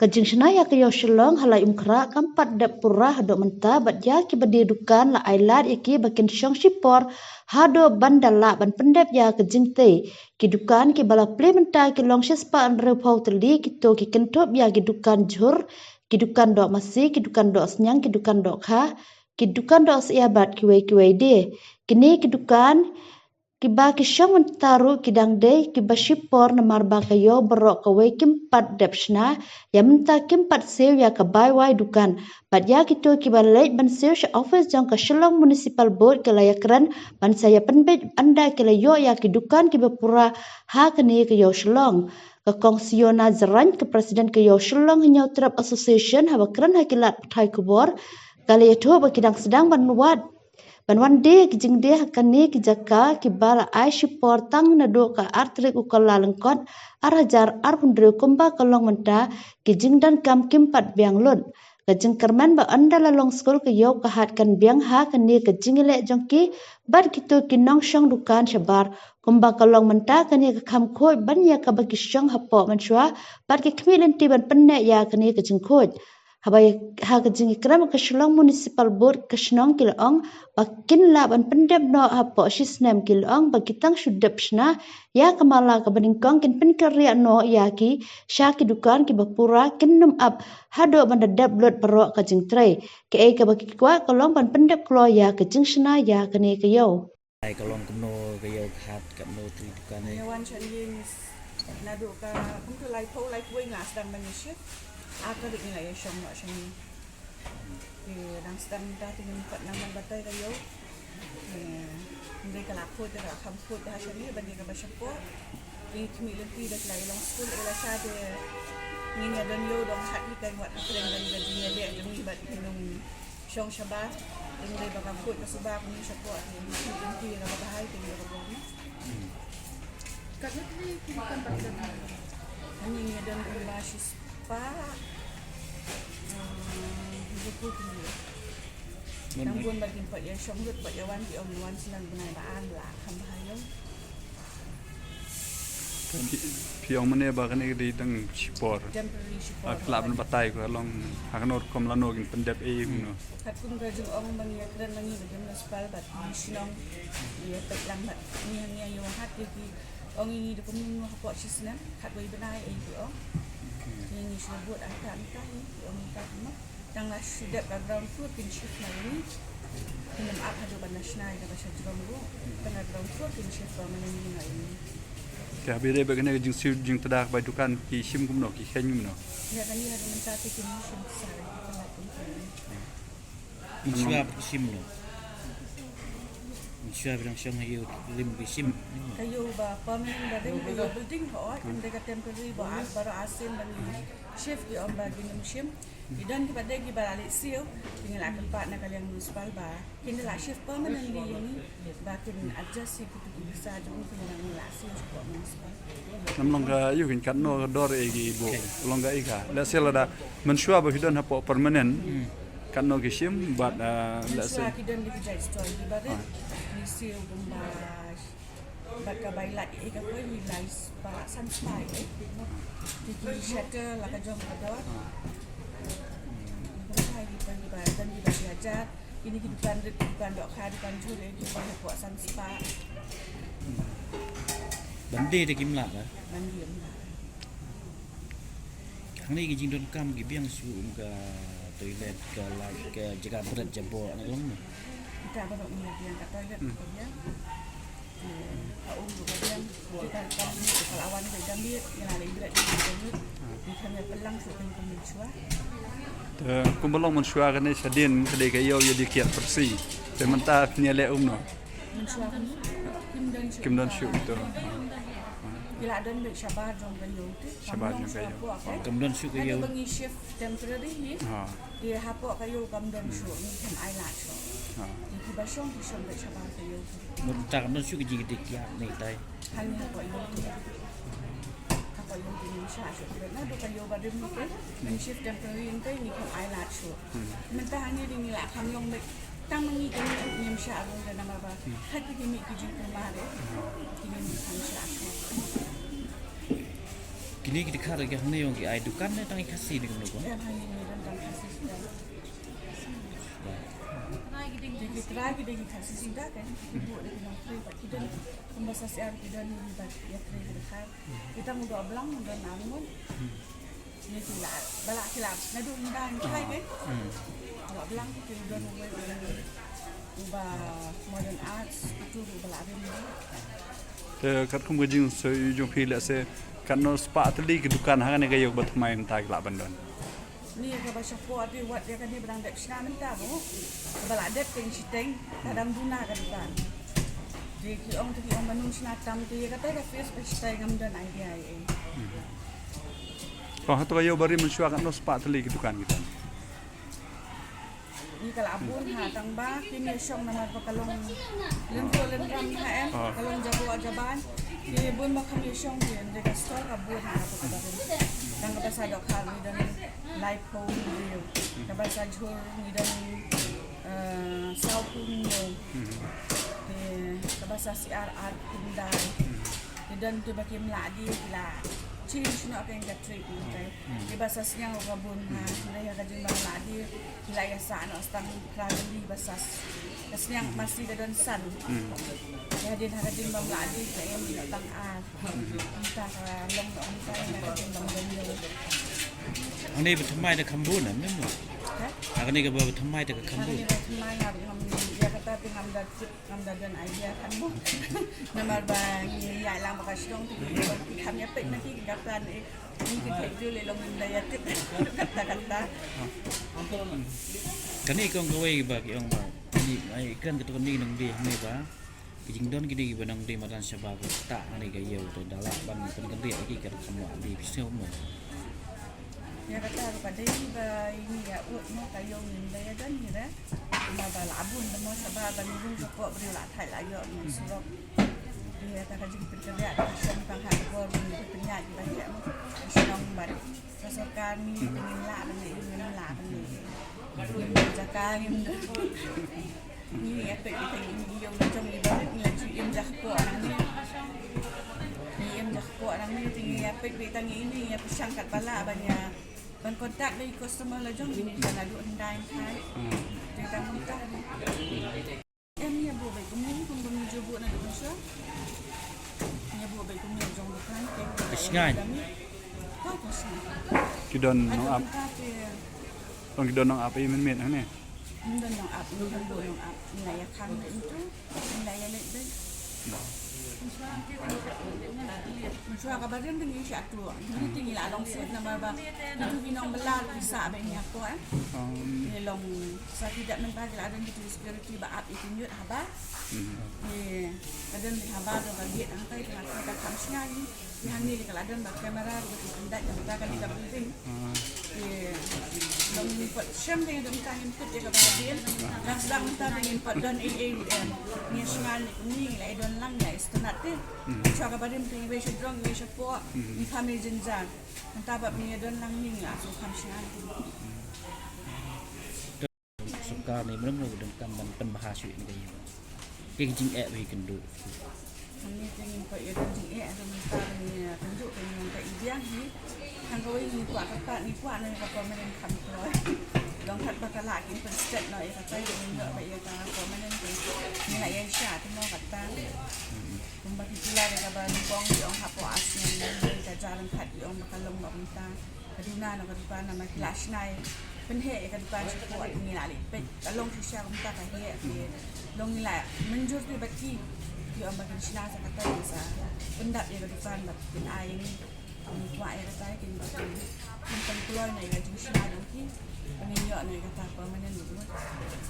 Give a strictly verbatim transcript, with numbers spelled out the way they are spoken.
Ka jingshna ïa ka ïew Shillong ha Laitumkhrah kam pat dep pura haduh mynta bad ïa kiba die dukan la ai lad ïa ki ba kin shong shipor haduh ban da lah ban pyndep ïa ka jingtei. Ki dukan kiba la plie mynta ki long shispah hynriewphew tylli, kito ki kynthup ïa ki dukan jhur, ki dukan doh masi, ki dukan doh sniang, ki dukan doh kha, ki dukan doh syiar bad kiwei kiwei de. Kine ki dukan kiba ki shong mynta ruh ki dang dei kiba shipor namar ba ka ïew baroh kawei kim pat dep shna. Ïa mynta kim pat siew ïa ka bai wai dukan. Bad ïa kito kiba leit ban siew sha office jong ka Shillong Municipal Board ki la ïakren ban sa ïa pynbeit ynda ki la ïoh ïa ki dukan kiba pura ha kane ka ïew Shillong. Ka Kong Siona Jarain, ka President ka ïew Shillong Hynñiewtrep Association, haba kren ha ki lad pathai khubor, ka la ïathuh ba ki dang sdang ban wad ban wan die ki jingdie ha kane ki jaka kiba la ai shipor tang naduh ka ar tarik u Kyllalyngkot ar hajar arphew hynriew kumba ka long mynta, ki jingdonkam kim pat biang lut. Ka jingkyrmen ba ynda la long skul ka ïew ka hat kan biang ha kane ka jingïaleh jong ki bad kito ki nongshong dukan shabar. Kumba ka long mynta kane ka kham khuid ban ïa kaba ki shong hapoh mynshuwa bad ki khmih lynti ban pynneh ïa kane ka jingkhuid. Haba ïa, ha ka jingïakren ka Shillong Municipal Board ka shnong ki la ong ba kin lah ban pyndep noh hapoh shisnem, ki la ong ba ki tang shu dep shna ïa ka mala kaba nyngkong, kin pynkynriah noh ïa ki sha ki dukan kiba pura, kin nym ap haduh ban da dep lut baroh ka jingtrei. Kaei kaba ki kwah ka long ban pyndep kloi ïa ka jingshna ïa kane ka ïew. Ai ka long kumno ka ïew ka hat, katno tri dukan ne. Ïa wan sha ïing naduh ka kumto laiphew laiphew nga sdang ban ïa shift. Ar tarik ngi la ïa shong noh sha ïing. Te dang sdang mynta te ngim pat nang ban batai ka ïew. Te hynrei ka la khuid te ka la kham khuid te ha sha ïing ban ïa kaba shapoh. Te khmih lynti da ki la ïa long skul, eh, lashai te ngin ïa don ïew dong hat ïa ka wat ha kren ban ïa ka jingïaleh jong ngi bad ki nong shong shabar, te ngin dei ba ka khuid ka suba kumne shapoh, te ngin dei ba ka bahai, te ngin dei ba ka bahai. Katno tylli ki dukan ba ki don? Hangne ngi don kumba shispah, ah, hynriewphew tylli. Dang bun ba kim pat ïa shong lut, pat ïa wan, ki ong wan snem bnai ba ar la kham bahai ïew. Phi, phi ong mynne ba kane ka dei tang shipor. Temporary shipor. Ah, phi lah ban batai ko long ha kano rukom lano kin pyndep ei kumno. Katkum ka jingong ba ngi ïakren ma ngi bad ki municipal bad ki shnong, ngi ïa peit lang bad ngi, ngi ïa ïoh hat ïa ki ong ïa ngi da kumno hapoh shisnem khatwei bnai ei ki ong. Ngi, ngi shu bud ata mynta hi ki ong mynta kumno. Tang la shu dep ka ground floor kin shift ma ïa ngi. Kin ym ap haduh ban da shna ïa kaba sha jrong ruh. Tang la ground floor kin shift permanently ma ïa ngi. Te haba ïadei bad kane ka jingsiew jingtda ka bai dukan ki shim kumno, ki kheiñ kumno? Ïa kane haduh mynta te kim shim sa ïa ki pynlait kumno. Mynshuwa ba ki shim no. Mynshuwa ba dang shong ha ïew rim ba ki shim. Ka ïew ba permanent ba dei ka ïew building ho, ym dei ka temporary ba ar, baroh arsien ba ngi shift ki ong ba kin ym shim. Ki don kiba dei kiba la leit siew, te ngi la kyrpad na ka liang municipal ba kin da la shift permanently ïa ngi, ba kin adjust ïa kitu ki pisa jong ngi, kin da ngi la siew shapoh municipal. Nam long ka ïew kin katno ka dor ei ki buh, long ka ei ka. Lehse lada mynshuwa ba ki don hapoh permanent, katno ki shim, bad, ah, lehse. Mynshuwa ki don da ki jait stall kiba rit, ngi siew kumba Bad ka bai lait ïa ka poi ngi lai spah, san spah ïa. Ki, ki shutter la ka jong ka dor. Ngi pynshai ngi pyn ngi ba don ngi ba ki hajar. Kine ki dukan rit, ki dukan dohkha, dukan jhur ïa ki ba hapoh san spah. Ban die te kim lah ba? Ban die kim lah. Hangne ki jingdonkam ki biang shuh, um, ka toilet, ka light, ka jaka bret jabor, na ka long mo. Kita baroh ngi la biang, ka toilet ka biang. Ka um ruh ka biang. Kita ka wan ka jam biang, ngi la leit bret ngi ka toilet. Ngi khlem ïa pynlang shuh kum mynshuwa. Te kumba long mynshuwa kane shadien ka dei ka ïew ïa dei kiad pyrsi. Te mynta phin ïa leh kumno? Mynshuwa kumno? Kim don shuh. Kim don shuh to. Ki la don beit shabar jong ka ïew te. Shabar jong ka ïew. Kam don shuh ka ïew. Ba ngi shift temporary hi. Ha. Te hapoh ka ïew kam don shuh, ngi khlem ai lad shuh. Ha. Te kiba shong ki shong beit shabar ka ïew. Mynta kam don shuh ka jingdie kiad ne tai. Hangne hapoh ïew te. Hapoh ïew te ngim shah shuh. Naduh ka ïew ba rim te. Ngi shift temporary te ngi khlem ai lad shuh. Hmm. Mynta hangne te ngi la kham long beit. Tang ma ngi kine ngim shah rung da namar ba. Hmm. Khat ki mih ki jingkyrmen re. Kine ngim shah shuh. Ki Ni ki dkhar ki hangne ïong ki ai dukan ne tang i Khasi ne kumno ko? Em, hangne ne don tang Khasi suda. Ki trai ki dei ki Khasi suda kan, ki buh ne ki nongtrei pat ki don kumba sa syiar ki don ne ki ba ïatrei ki dkhar. Ki tang u Dohblang u don arngut. Ne ki la ba la ki la naduh ynda ngi trai kan. Dohblang ki don uwei uba modern arts, utu uba la rim. Te katkum ka jingsngewsih jong phi, lehse katno spah tylli ki dukan ha kane ka ïew ba thymmai mynta ki lah ban don? Ni kaba shapoh te wat ïa kane ba dang dep shna mynta ba ngu. Kaba la dep te shiteng, ka dang duna ka dukan. Te ki ong te ki ong ba num shna tam te ïa kata ka phase ba shiteng ngam don idea ei ei. Ko hato ka ïew barim mynshuwa katno spah tylli ki dukan ki don? Ni ka la bun ha tang ba kim ïa shong namar ba ka long lynto lynram ha em, ka long jaboh jaban. Ki bun ba kam ïa shong ki ynda ka store ka bun ha ka ba. Tang kaba sa dohkha ngi don laiphew hynriew, kaba sa jhur ngi don, eh, sawphew hynñiew. Te kaba sa syiar arphew khyndai. Te don kiba kim lah die ki la change noh ka ïing ka trade ngi kai. Kiba sa sniang ka bun ha, hynrei ha ka jingbym lah die ki la ïa sah noh tang phra tylli ba sa, ka sniang masi ka don san. Te hadien ha ka jingbym lah die ka im noh tang ar. Mynta ka long noh mynta ïa ka jingbym don ïew. Hangne ba thymmai da kham bun em, em? Ha? Hangne kaba thymmai da ka kham bun. Hangne ba thymmai ngam, ngam ïa kata te ngam da tip. Ngam da don idea kan mo. Namar ba ngi ïaid lang ba ka shnong te ngi kham ïa peit ma ki ka plan eh. Ngi ki thik jur lei long ngim da ïa tip. Kata kata. Kane ka ong kawei ba ki ong ba. Ni ai kren ka tu kane nang dei hangne ba. Ki jingdon kine kiba nang dei madan shaba ka ta hangne ka ïew te da lah ban pynkynriah ki ka kham wah dei phi sngew mo. Ïa kata ruh ka dei ba ïa ngi ïa ut mo ka ïew ngim da ïa don ngi re. Kumba ba la bun da mo shaba ba ngi rung ka pok briew la thait la ïoh mo surok. Ïa kata ka jingpynkynriah ka shong tang ha ka bor ngi pynïaid ba ïa mo. Shnong bad ka sorkar ngi ngim lah ban ïa ngim lah ban ïa. Ngim jaka ngim da. Ngi ïa peit beit tang ïa ïew la jong i barit ngi la ju im ja kpoh nangne. Ngi im ja kpoh nangne te ngi ïa peit beit tang ïa ine ngi ïa pyrshang katba lah ban ïa ban contact da i customer la jong ine ka naduh hyndai hyndai. Te tang mynta em ïa buh beit kumne kumba ngi ju buh naduh mynshuwa. Ïa buh beit kumne jong dukan te. Ka shngain. Ka shngain. Ki don nong ap. Tang ki don nong ap i mynmiet hangne. Ym don nong ap, ym don nong ap. Ngi la ïa khang beit mynta, ngi la ïa leit beit. Mynshuwa kaba rim te ngi shah tuh. Ngi te ngi la long safe namar ba kitu ki nong Bala ki sah beit ïa ko eh. Ngi long sa ki dap mynta ki la don kitu security ba ap ïa ki ñiut haba. Ngi la don beit haba da ba gate hangtai ki la kham shngaiñ. Te hangne ka la don ba camera ruh ki pyndait da mynta kane ka building. Te long ngin pat shem te da mynta ngin kut ïa kaba hadien. Dang sdang mynta te ngin pat don ei ei ruh em. Ngi shngain ne kumne ngi la ïa don lang ngi la ïa sngewtynnat te. Shuwa kaba rim te ngi wei sha jrong ngi wei sha poh ngi kham ïa jynjar. Mynta ba ngi ïa don lang ngi la shu kham shngain te. Sorkar ne mynno mynno ka donkam ban pynbha shuh ïa ka ïew. Ki jingeh ba ki kynduh. Hangne te ngim pat ïa don jingeh, haduh mynta ba ngi kynduh ka ïew ka i biang hi. Tang kawei ngi kwah kyrpad, ngi kwah na ka permanent kam kloi. Long kat ba ka lah kin pynstet noh ïa kata, ïa ngi ïoh ba ïa ka permanent te ngi la ïa sha te mo kata. Kumba ki pula ïa kaba nyngkong ki ong hapoh Assam, ka jar ryngkat ki ong ba ka long ba mynta. Ka duna na ka dukan namar ki la shna pynheh ïa ka dukan shapoh te ngi la leit peit ka long shisha kumta ka heh te long ngi la mynjur te bad ki ki ong ba kin shna sa kata ïa sa pyndap ïa ka dukan bad kin ai ïa ngi. Ngi kwah ïa kata kin ba kin pynkloi na ïa ka jingshna jong ki ba ngin ïoh na ïa kata permanent ruh.